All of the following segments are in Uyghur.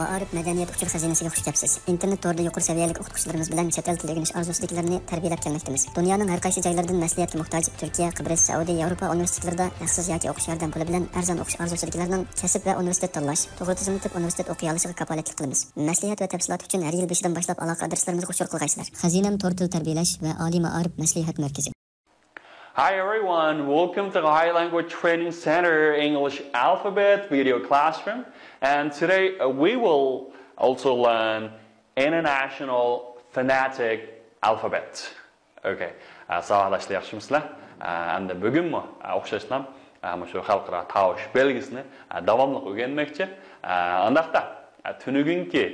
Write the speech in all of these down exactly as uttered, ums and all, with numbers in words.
مائارىپ مەدەنىيەت ئۇچۇر خەزىنىسىگە خۇش كەپسىز. ئىنتېرنېت تورىدا يۇقىرى سەۋىيەلىك ئوقۇتقۇچىلىرىمىز بىلەن چەت ئەل تىلى ئۆگىنىش ئارزۇسىدىكىلەرنى تەربىيەلەپ كەلمەكتىمىز. دۇنيانىڭ ھەر قايسى جايلىرىدىن مەسلىھەتكە موھتاج تۈركىيە، قىبرىس، سەئۇدى، ياۋروپا ئۇنىۋېرسىتېتلىرىدا ھەقسىز ياكى ئوقۇش ياردەم پۇلى بىلەن ئەرزان ئوقۇش ئارزۇسىدىكىلەرنىڭ كەسىپ ۋە ئۇنىۋېرسىتېت تاللاش، توغرا تىزىملىتىپ ئۇنىۋېرسىتېت ئوقۇيالىشىغا كاپالەتلىك قىلىمىز. مەسلىھەت ۋە تەپسىلات ئۈچۈن ھەر يىل بېشىدىن باشلاپ ئالاقە ئادرېسلىرىمىزغا ئۇچۇر قىلغايسىلەر. خەزىنەم تور تىل تەربىيەلەش ۋە ئالىي مائارىپ مەسلىھەت مەركىزى. Hi everyone, welcome to the High Language Training Center English Alphabet Video Classroom. And today uh, we will also learn International Phonetic Alphabet. Okay. ئە، ساۋاقداشلار، ياخشىمۇسىلەر؟ ئە، ئەمدى بۈگۈنمۇ، ئە، ئوخشاشلا، ئە، مۇشۇ خەلقئارا تاۋۇش بەلگىسىنى، ئە، داۋاملىق ئۆگەنمەكچى. ئە، ئانداقتا، ئە، تۈنۈگۈنكى،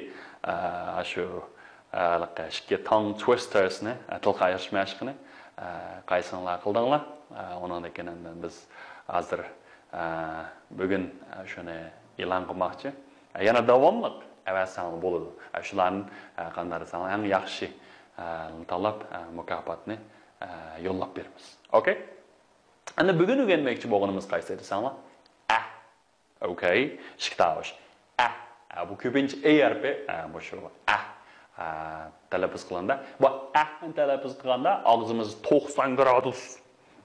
ئە، شۇ، ئە، ھېلىقى ئىككى تاڭ تويستېرسنى، ئە، تىلغا ئاشۇرۇش مەشقىنى، ئە، قايسىڭلار قىلدىڭلار؟ ئە، ئۇنىڭدىن كېيىن ئەمدى بىز ھازىر، ئە، بۈگۈن، ئە، شۇنى ئېلان قىلماقچى. ئە، يەنە داۋاملىق ئەۋەتسەڭلار بولىدۇ. ئە، شۇلارنى، ئە، قانداق دېسەڭلار، ئەڭ ياخشى، ئە، تاللاپ، ئە، مۇكاپاتنى، ئە، يوللاپ بېرىمىز. ئوكەي؟ ئەمدى بۈگۈن ئۆگەنمەكچى بولغىنىمىز قايسى دېسەڭلار؟ ئە. ئوكەي. ئىككى تاۋۇش. ئە. ئە، بۇ كۆپىنچە ئە ھەرپى. ئە، مۇشۇ ئە. ئە، تەلەپپۇز قىلغاندا. بۇ ئەنى تەلەپپۇز قىلغاندا ئاغزىمىز توقسان گرادۇس.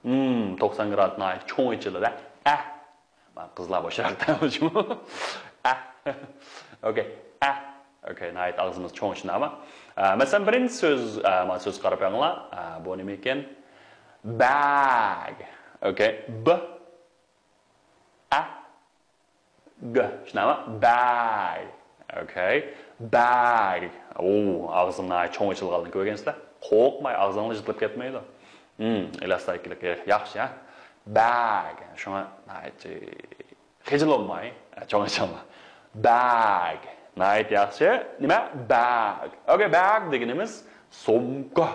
ھىم، توقسان گرادۇس ناھايىتى چوڭ ئېچىلىدۇ. ئە. قىزلار بوشراق تاۋۇشمۇ؟ ئە. ئوكەي. ئە. ئوكەي، ناھايىتى ئاغزىمىز چوڭ ئىشىنى ئەمما. ئە، مەسىلەن، بىرىنچى سۆز، ئە، مانا سۆز قاراپ بېقىڭلار. ئە، بۇ نېمە ئىكەن؟ Bag. ئوكەي. ب. ئە. گ. شۇنداقمۇ؟ Bag. ئوكەي. Bag. ئو، ئاغزىم ناھايىتى چوڭ ئېچىلغانلىقىنى كۆرگەنسىلەر. قورقماي، ئاغزىڭلار يىرتىلىپ كەتمەيدۇ. ھىم، ئېلاستىكلىقى ياخشى، ھە؟ Bag. شۇڭا ناھايىتى خىجىل بولماي، چوڭ ئېچىڭلار. Bag. ناھايىتى ياخشى. نېمە؟ Bag. ئوكەي، bag دېگىنىمىز سومكا.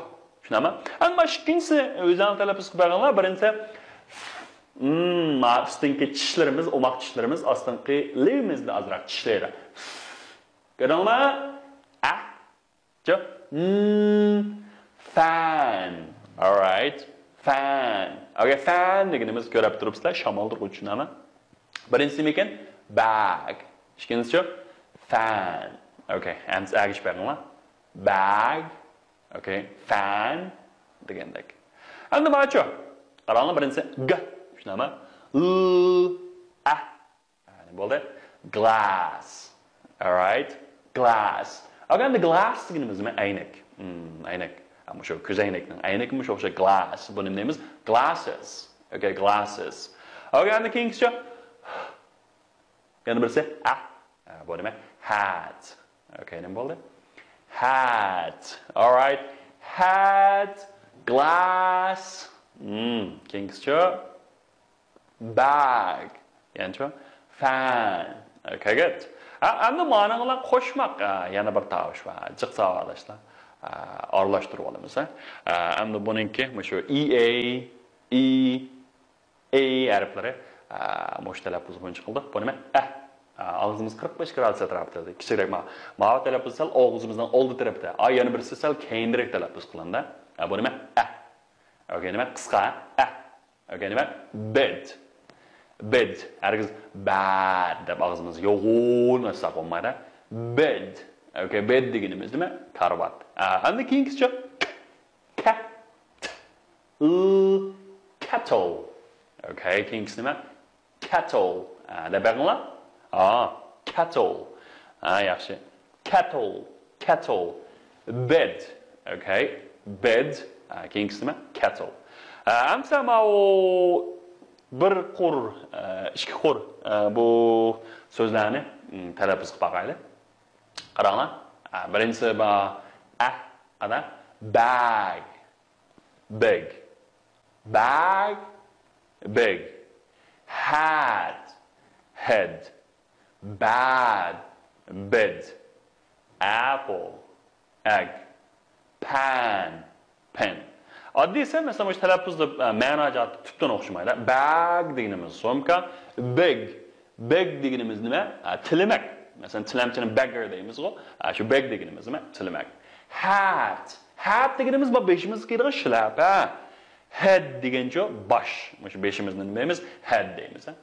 شۇنداقمۇ؟ ئەمما ئىككىنچىسى، ئۆزۈڭلار تەلەپپۇز قىلىپ بېقىڭلار. بىرىنچىسى، م، ما ئۈستۈنكى چىشلىرىمىز، ئوماق چىشلىرىمىز ئاستىنقى لېۋىمىزنى ئازراق چىشلەيدۇ. كۆردۈڭلارمۇ؟ ئە. چۇ؟ م، fan. Alright. Fan. ئوكەي، fan دېگىنىمىز كۆرۈپ تۇرۇپسىلەر، شامالدۇرغۇچ نېمە؟ بىرىنچىسى نېمىكەن؟ Bag. ئىككىنچىسىچۇ؟ Fan. ئوكەي، ئەمدى ئەگىشىپ بېقىڭلار. Bag. ئوكەي، fan دېگەندەك. ئەمدى ماچۇ. قاراڭلار، بىرىنچىسى g. شۇنداقمۇ؟ L. ئە. يەنى بولدى. Glass. Alright. Glass. ئەگەر ئەمدى glass دېگىنىمىز نېمە؟ ئەينەك. ھىم، ئەينەك. ھە، مۇشۇ كۆز ئەينەكنىڭ. ئەينىكى مۇشۇ ئوخشاش glass. بۇنى نېمە دەيمىز؟ Glasses. ئوكەي، glasses. ئوكەي، ئەمدى كېيىنكىسىچۇ؟ يەنە بىرسى، ئە. ئە، بۇ نېمە؟ Hat. ئوكەي، نېمە بولدى؟ Hat. Alright. Hat. Glass. ھىم، كېيىنكىسىچۇ؟ Bag. يەنىچۇ؟ Fan. ئوكەي، good. ئە، ئەمدى مانىڭلار قوشماق. ئە، يەنە بىر تاۋۇش بار. جىق ساۋاقداشلار. ئە، ئارىلاشتۇرۇپ ئالىمىز، ھە؟ ئە، ئەمدى بۇنىڭكى مۇشۇ ئى ئەي، ئى، ئەي ھەرپلىرى، ئە، مۇشۇ تەلەپپۇز بويىچە قىلدۇق. بۇ نېمە؟ ئە. ئە، ئاغزىمىز قىرىق بەش گرادۇس ئەتراپىدا. كىچىكرەك ما-، ماۋۇ تەلەپپۇز سەل ئاغزىمىزنىڭ ئالدى تەرىپىدە. ئا، يەنە بىرسى سەل كەينىرەك تەلەپپۇز قىلىنىدۇ. ئە، بۇ نېمە؟ ئە. ئوكەي، نېمە؟ قىسقا. ئە. ئوكەي، نېمە؟ Bed. Bed. ھەرگىز bad دەپ ئاغزىمىزنى يوغىناشتۇرساق بولمايدۇ. Bed. ئوكەي، bed دېگىنىمىز نېمە؟ كارىۋات. ئە، ئەمدى كېيىنكىسىچۇ؟ Cat. L. Kettle. ئوكەي، كېيىنكىسى نېمە؟ Kettle. ئە، دەپ بېقىڭلار. ئا، kettle. ئا، ياخشى. Kettle. Kettle. Bed. ئوكەي. Bed. ئە، كېيىنكىسى نېمە؟ Kettle. ئە، ئەمسە ماۋۇ بىر قۇر، ئە، ئىككى قۇر، ئە، بۇ سۆزلەرنى، م، تەلەپپۇز قىلىپ باقايلى. قاراڭلار. ئە، بىرىنچىسى بار. ئە، قادا. Bag. Big. Bag. Big. Hat. Head. Bad. Bed. Apple. Egg. Pan. Pen. ئاددىيسى، مەسىلەن، مۇشۇ تەلەپپۇزدا، ئە، مەنا جەھەتتە تۈپتىن ئوخشىمايدۇ. Bag دېگىنىمىز سومكا. Big. Bag دېگىنىمىز نېمە؟ ئە، تىلىمەك. مەسىلەن، تىلەمچىنى beggar دەيمىزغۇ. ئە، شۇ bag دېگىنىمىز نېمە؟ تىلىمەك. Hat. Hat دېگىنىمىز بۇ بېشىمىزغا كىيىدىغان شىلەپە. Head دېگەنچۇ باش. مۇشۇ بېشىمىزنى نېمە دەيمىز؟ Head دەيمىز، ھە؟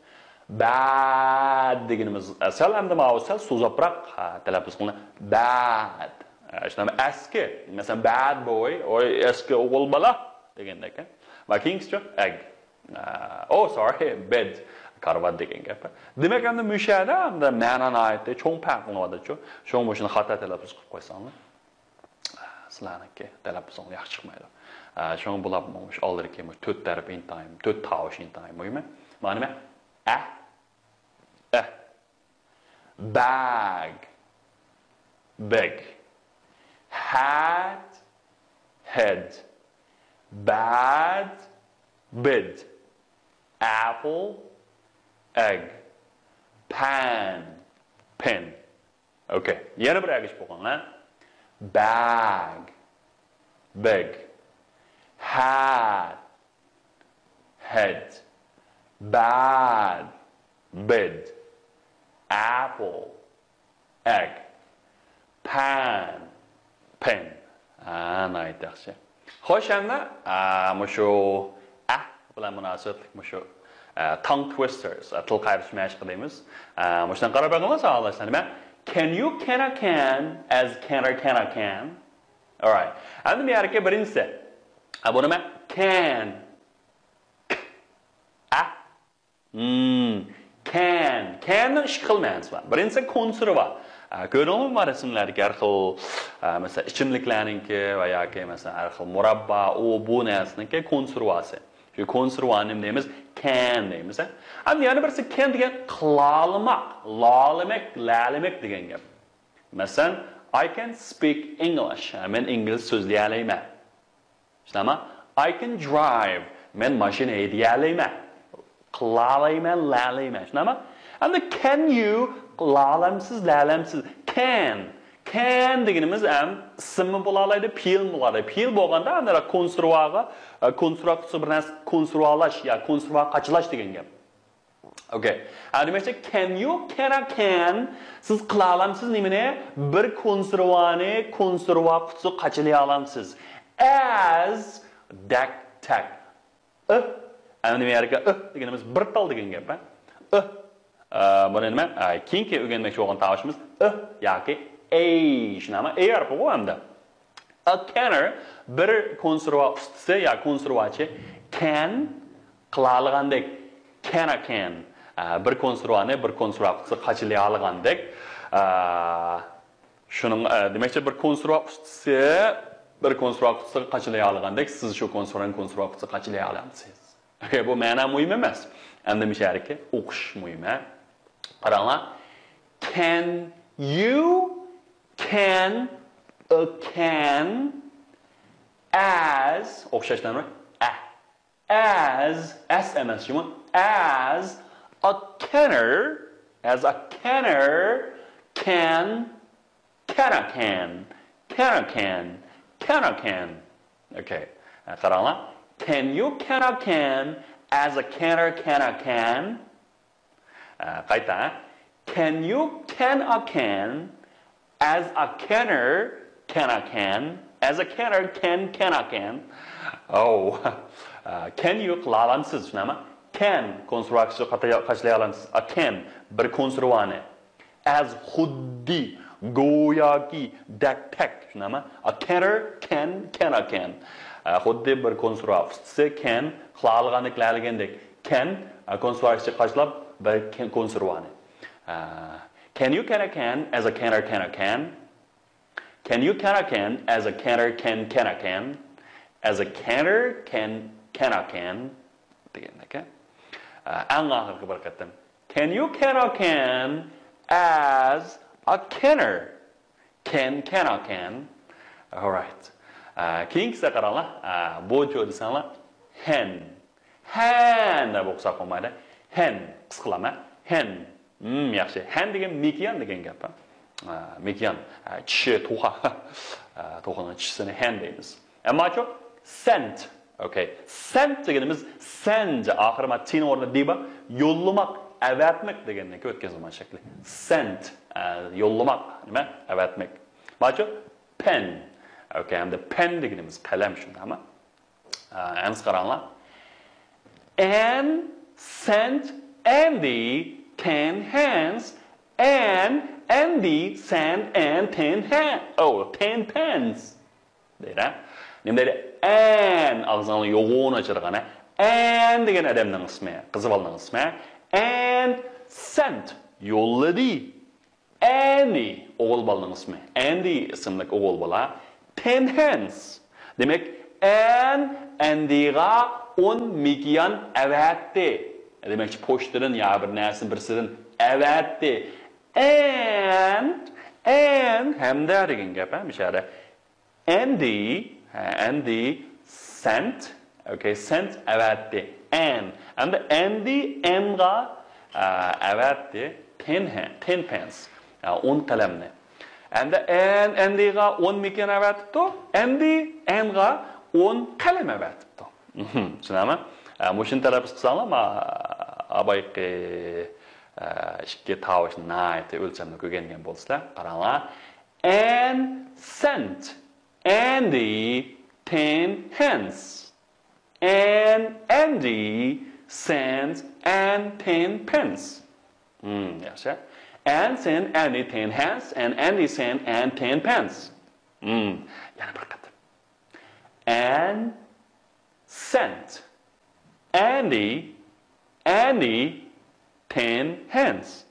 Bad دېگىنىمىز، سەل ئەمدى ماۋۇ سەل سوزۇقراق، ھە، تەلەپپۇز قىلىنىدۇ. Bad. ھە، شۇنداق ئەسكى. مەسىلەن، bad boy، ئوي، ئەسكى ئوغۇل بالا دېگەندەك. ۋە كېيىنكىسىچۇ؟ Egg. ئە، oh, sorry, bed. كارىۋات دېگەن گەپ. دېمەك، ئەمدى مۇشۇ يەردە ئەمدى مەنا ناھايىتى چوڭ پەرقلىنىۋاتىدۇ. شۇڭا مۇشۇنى خاتا تەلەپپۇز قىلىپ قويساڭلار، سىلەرنىڭكى تەلەپپۇزۇڭلار ياخشى چىقمايدۇ. ئە، شۇڭا بۇلار مۇشۇ ئالدىدىكى مۇشۇ تۆت تەرەپ ئىنتايىن، تۆت تاۋۇش ئىنتايىن مۇھىم. مانا نېمە؟ ئە، ئە. Bag. Big. Hat. Head. Bad. Bid. Apple. Egg. Pan. Pin. Okay. يەنە بىر ئەگىشىپ ئوقۇڭ، ھە؟ Bag. Big. Hat. Head. Bad. Bid. Apple. Egg. Pan. Pin. ھە، ناھايىتى ياخشى. خوش، ئەمدى، ئە، مۇشۇ ئە بىلەن مۇناسىۋەتلىك مۇشۇ، ئە، tongue twisters، ئە، تىل قايرىتىش مەشىقى دەيمىز. ئە، مۇشۇنى قاراپ بېقىڭلار، ساۋاقداشلار. نېمە؟ Can you can a can as can a can a can? Alright. ئەمدى بۇ يەردىكى بىرىنچىسى. ئە، بۇ نېمە؟ Can. ئە. Hmm. Can. Can نىڭ ئىككى خىل مەنىسى بار. بىرىنچىسى كونسېرۋا. ئە، كۆردۈڭلارمۇ رەسىملەردىكى ھەر خىل، ئە، مەسىلەن، ئىچىملىكلەرنىڭكى ۋە ياكى، مەسىلەن، ھەر خىل مۇراببا، ئۇ، بۇ نەرسىنىڭكى كونسېرۋاسى. شۇ كونسېرۋانى نېمە دەيمىز؟ Can دەيمىز، ھە؟ ئەمدى يەنە بىرسى can دېگەن قىلالىماق، لالىمەك، لەلىمەك دېگەن گەپ. مەسىلەن، I can speak English. مەن ئىنگلىز سۆزلىيەلەيمەن. شۇنداقمۇ؟ I can drive. مەن ماشىنا ھەيدىيەلەيمەن. قىلالايمەن، لەلەيمەن. شۇنداقمۇ؟ ئەمدى can you، قىلالامسىز، لەلەمسىز. Can. Can دېگىنىمىز ھەم ئىسىممۇ بولالايدۇ، پېئىلمۇ بولالايدۇ. پېئىل بولغاندا ئەمدى كونسېرۋاغا، ئە، كونسېرۋا قۇتىسىغا بىر نەرسە كونسېرۋالاش يا كونسېرۋا قاچىلاش دېگەن گەپ. Okay. ئە، دېمەكچى، can you can a can، سىز قىلالامسىز نېمىنى؟ بىر كونسېرۋانى كونسېرۋا قۇتىسىغا قاچىلىيالامسىز؟ As، دەك، تەك. ئىھ. ئەمدى نېمە يەرگە ئىھ دېگىنىمىز بىر تال دېگەن گەپ، ھە؟ ئىھ. ئە، بۇنى نېمە؟ ئە، كېيىنكى ئۆگەنمەكچى بولغان تاۋۇشىمىز ئىھ ياكى ئەي. شۇنداقمۇ؟ ئەي ھەرپىغۇ ئەمدى. A canner، بىر كونسېرۋا ئۇستىسى يا كونسېرۋاچى، can، قىلالىغاندەك، can a can. ئە، بىر كونسېرۋانى بىر كونسېرۋا قۇتىسىغا قاچىلىيالىغاندەك. ئە، شۇنىڭ، ئە، دېمەكچى، بىر كونسېرۋا ئۇستىسى بىر كونسېرۋا قۇتىسىغا قاچىلىيالىغاندەك، سىز شۇ كونسېرۋانى كونسېرۋا قۇتىسىغا قاچىلىيالامسىز؟ Okay، بۇ مەنا مۇھىم ئەمەس. ئەمدى مۇشۇ يەردىكى ئوقۇش مۇھىم، ھە؟ قاراڭلار. Can you can a can as، ئوخشاش نېمە؟ ئە. As، ئەس ئەمەس جۇمۇ. As a canner، as a canner can، can a can، can a can، can a can. Okay. قاراڭلار. Can you can a can as a canner can a can? ئە، قايتا. Can you can a can as a canner can a can, as a canner can can a can? Oh. ئە، can you قىلالامسىز، شۇنداقمۇ؟ Can، كونسېرۋا قاچىلايالامسىز. A can، بىر كونسېرۋانى. As، خۇددى، گوياكى، دەك، تەك، شۇنداقمۇ؟ A canner can can a can. ئە، خۇددى بىر كونسېرۋا ئۇستىسى can، قىلالىغاندەك، لەلىگەندەك، can، ئە، كونسېرۋا ئىچىگە قاچىلاپ بىر كەن-، كونسېرۋانى. ئە، can you can a can as a canner can a can? Can you can a can as a canner can can a can? As a canner can can a can. دېگەندەك، ئە، ئەڭ ئاخىرقى بىر قېتىم. Can you can a can as a canner can can a can? Alright. ئە، كېيىنكىسىگە قاراڭلار. ئە، بۇچۇ دېسەڭلار، hen. Hen دەپ ئوقۇساق بولمايدۇ. Hen، قىسقىلام، ھە؟ Hen. ھىم، ياخشى. Hen دېگەن مېكىيان دېگەن گەپ، ھە؟ ئە، مېكىيان. ئە، چىشى توخۇ. ئە، توخۇنىڭ چىشىسىنى hen دەيمىز. ئەمماچۇ sent. Okay. Sent دېگىنىمىز send. ئاخىرى ما تىنىڭ ئورنىدا دى بار. يوللىماق، ئەۋەتمەك دېگەندىن كېيىن ئۆتكەن زامان شەكلى. Sent. ئە، يوللىماق، نېمە؟ ئەۋەتمەك. ماچۇ pen. Okay، ھەمدە pen دېگىنىمىز قەلەم، شۇنداقمۇ؟ ئە، ئەمىسە قاراڭلار. Anne sent Andy ten hands and Andy sent Anne ten hands. Oh, ten pence. دەيدۇ. نېمە دەيدۇ؟ Anne، ئاغزىڭنى يوغان ئاچىدىغان. Anne دېگەن ئادەمنىڭ ئىسمى، قىز بالىنىڭ ئىسمى. And sent، يوللىدى. Andy، ئوغۇل بالىنىڭ ئىسمى. Andy ئىسىملىك ئوغۇل بالا. Ten hands. دېمەك، ئەن ئەندىغا ئون مېكىيان ئەۋەتتى. دېمەكچى، پوچتىدىن يا بىر نەرسىنى بىرسىدىن ئەۋەتتى. And، and ھەمدە دېگەن گەپ، ھە، مۇشۇ يەردە. Andy، ھە، Andy sent، okay، sent ئەۋەتتى. Anne، ئەمدى Andy ئەنغا، ئە، ئەۋەتتى. Ten، ھە، ten pence، ئە، ئون قەلەمنى. ئەمدى ئەن ئەندىغا ئون مېكىيان ئەۋەتىپتۇ. ئەندى ئەنغا ئون قەلەم ئەۋەتىپتۇ. مهم، چۈشىنەمەن. ئە، مۇشۇنى تەلەپپۇز قىلساڭلار، ما، ئابايقى، ئە، ئىككى تاۋۇشنى ناھايىتى ئۆلچەملىك ئۆگەنگەن بولىسىلەر. قاراڭلار. Anne sent Andy ten hands. And Andy sent Anne ten pence. Hmm, ياخشى. Anne sent Andy ten hands and Andy sent Anne ten pence. Hmm, yana bir qatam. Anne sent Andy, Andy ten hands.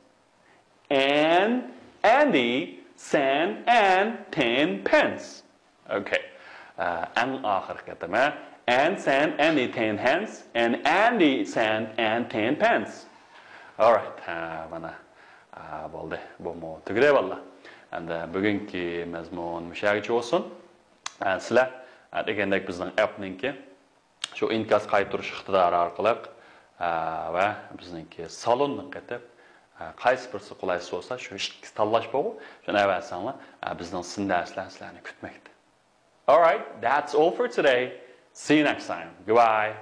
And Andy sent Anne ten pence. Okay. ئە، ئەڭ ئاخىرقى قېتىم، ھە؟ Anne sent Andy ten hands and Andy sent Anne ten pence. Alright. ھە، مانا. ئە، بولدى. بۇمۇ تۈگىدى، بالىلار. ئەمدى بۈگۈنكى مەزمۇن مۇشۇ يەرگىچە بولسۇن. ئە، سىلەر، ئە، دېگەندەك بىزنىڭ ئەپنىڭكى شۇ ئىنكاس قايتۇرۇش ئىقتىدارى ئارقىلىق، ئە، ۋە بىزنىڭكى سالوننى قېتىپ، ئە، قايسى بىرسى قولايسىز بولسا، شۇ ئىككىسى تاللاش بولغۇ، شۇنى ئەۋەتسەڭلار، ئە، بىزنىڭ سىن دەرسلەر سىلەرنى كۈتمەكتە. Alright, that's all for today. See you next time. Goodbye.